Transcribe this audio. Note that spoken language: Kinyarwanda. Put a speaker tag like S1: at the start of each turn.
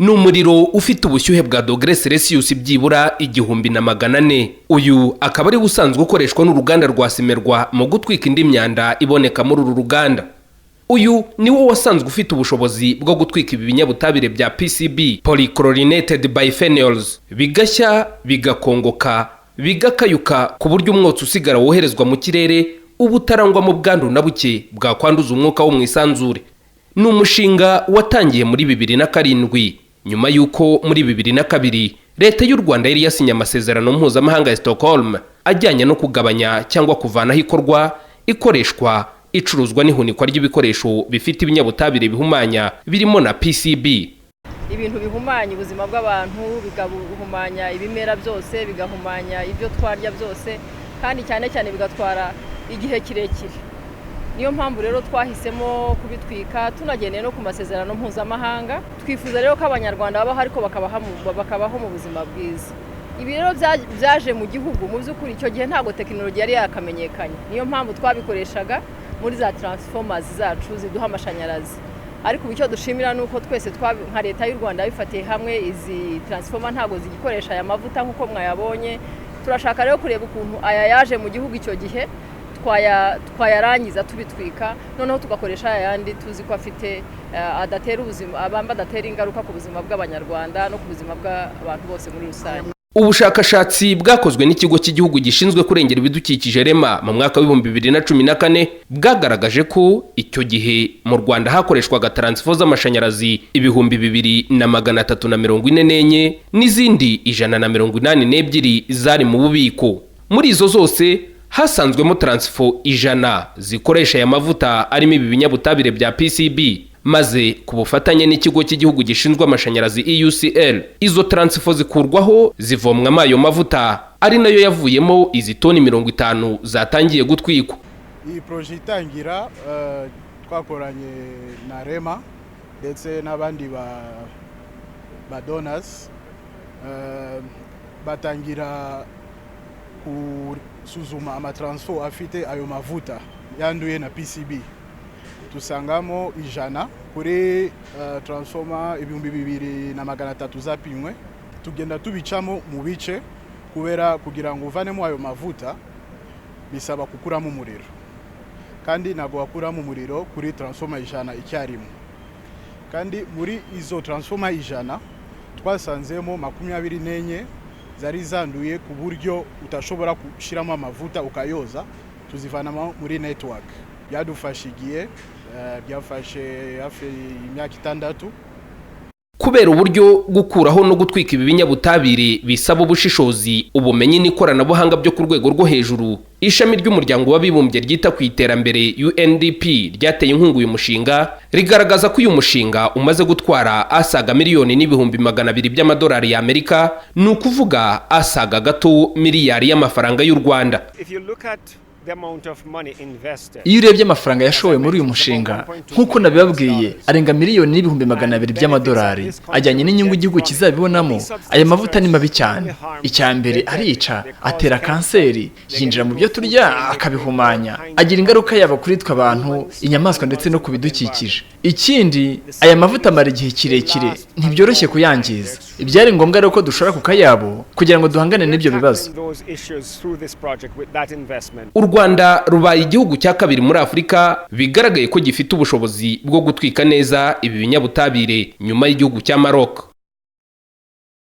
S1: Ni umuriro ufite ubushyuhe bwa dogere Celsius byibura 1400. Uyu akaba ari usanzwe ukoreshwa n'uruganda rwa Cimerwa mu gutwika indi myanda iboneka muri uru ruganda. Uyu ni wo wasanzwe ufite ubushobozi bwo gutwika ibi binyabutabire bya PCB, polychlorinated biphenyls, bigashya, bigakongoka, bigakayuka, ku buryo umwotsi usigara woherezwa mu kirere uba utarangwamo ubwandu na buke bwakwanduza umwuka wo mu isanzure. Ni umushinga watangiye muri 2007, nyuma y'uko muri 2002 Leta y'u Rwanda yari yasinye amasezerano mpuzamahanga ya Stockholm ajyanye no kugabanya cyangwa kuvanaho ikorwa, ikoreshwa, icuruzwa n'ihunikwa ry'ibikoresho bifite ibinyabutabire bihumanya birimo na PCB.
S2: Ibintu bihumanya ubuzima bw'abantu, bigahumanya ibimera byose, bigahumanya ibyo twarya byose, kandi cyane cyane bigatwara igihe kirekire. Niyo mpamvu rero twahisemo kubitwika, tunagendeye no ku masezerano mpuzamahanga. Twifuza rero ko Abanyarwanda babaho, ariko bakabaho mu buzima bwiza. Ibi rero byaje mu gihugu, mu by'ukuri icyo gihe ntabwo tekinoloji yari yakamenyekanye. Niyo mpamvu twabikoreshaga muri za transformers zacu ziduha amashanyarazi. Ariko ubu icyo dushimira ni uko twese nka Leta y'u Rwanda bifatiye hamwe, izi transformer ntabwo zigikoresha aya mavuta nk'uko mwayabonye. Turashaka rero kureba ukuntu aya yaje mu gihugu icyo gihe twayarangiza tubitwika, noneho tugakoresha ayandi tuzi ko afite adatera ubuzima abamba, adatera ingaruka ku buzima bw'Abanyarwanda no ku buzima bw'abantu bose muri rusange.
S1: Ubushakashatsi bwakozwe n'Ikigo cy'Igihugu gishinzwe kurengera ibidukikije, REMA, mu mwaka wa 2014 bwagaragaje ko icyo gihe mu Rwanda hakoreshwaga taransifo z'amashanyarazi 2344 n'izindi 182 zari mu bubiko. Muri izo zose hasanzwemo taransifo 100 zikoresha aya mavuta arimo ibi binyabutabire bya PCB, maze ku bufatanye n'Ikigo cy'Igihugu gishinzwe Amashanyarazi, EUCL, izo taransifo zikurwaho, zivomwamo ayo mavuta, ari nayo yavuyemo izi toni 50 zatangiye gutwikwa.
S3: Iyi projet itangira, twakoranye na REMA ndetse n'abandi ba donors, batangira gusuzuma amatransfo afite ayo mavuta yanduye na PCB. Dusangamo 100 kuri transformer 2300 zapimwe. Tugenda tubicamo mu bice, kubera kugira ngo uvanemo ayo mavuta bisaba gukuramo umuriro, kandi ntabwo wakuramo umuriro kuri transformer 100 icyarimwe. Kandi muri izo transformer 100 twasanzemo 24 zari zanduye ku buryo utashobora gushyiramo amavuta ukayoza, tuzivanamo muri network. Byadufashe igihe, byafashe hafi imyaka 6.
S1: Kubera uburyo gukuraho no gutwika ibi binyabutabire bisaba ubushishozi, ubumenyi n'ikoranabuhanga byo ku rwego rwo hejuru, Ishami ry'Umuryango w'Abibumbye ryita ku Iterambere, UNDP, ryateye inkunga uyu mushinga, rigaragaza ko uyu mushinga umaze gutwara asaga 1,200,000 by'amadolari y'Amerika, ni ukuvuga asaga gato miliyari y'amafaranga y'u Rwanda.
S4: Iyo urebye amafaranga yashowe muri uyu mushinga, nk'uko nabibabwiye, arenga 1,200,000 by'amadolari, ajyanye n'inyungu igihugu kizabibonamo. Aya mavuta ni mabi cyane. Icya mbere, arica, atera kanseri, yinjira mu byo turya akabihumanya, agira ingaruka yaba kuri twe abantu, inyamaswa ndetse no ku bidukikije. Ikindi, aya mavuta amara igihe kirekire, ntibyoroshye kuyangiza. Ibyari ngombwa rero ko dushora ku kayabo kugira ngo duhangane n'ibyo bibazo.
S1: U Rwanda rubaye igihugu cya kabiri muri Afurika bigaragaye ko gifite ubushobozi bwo gutwika neza ibi binyabutabire, nyuma y'igihugu cya Maroc.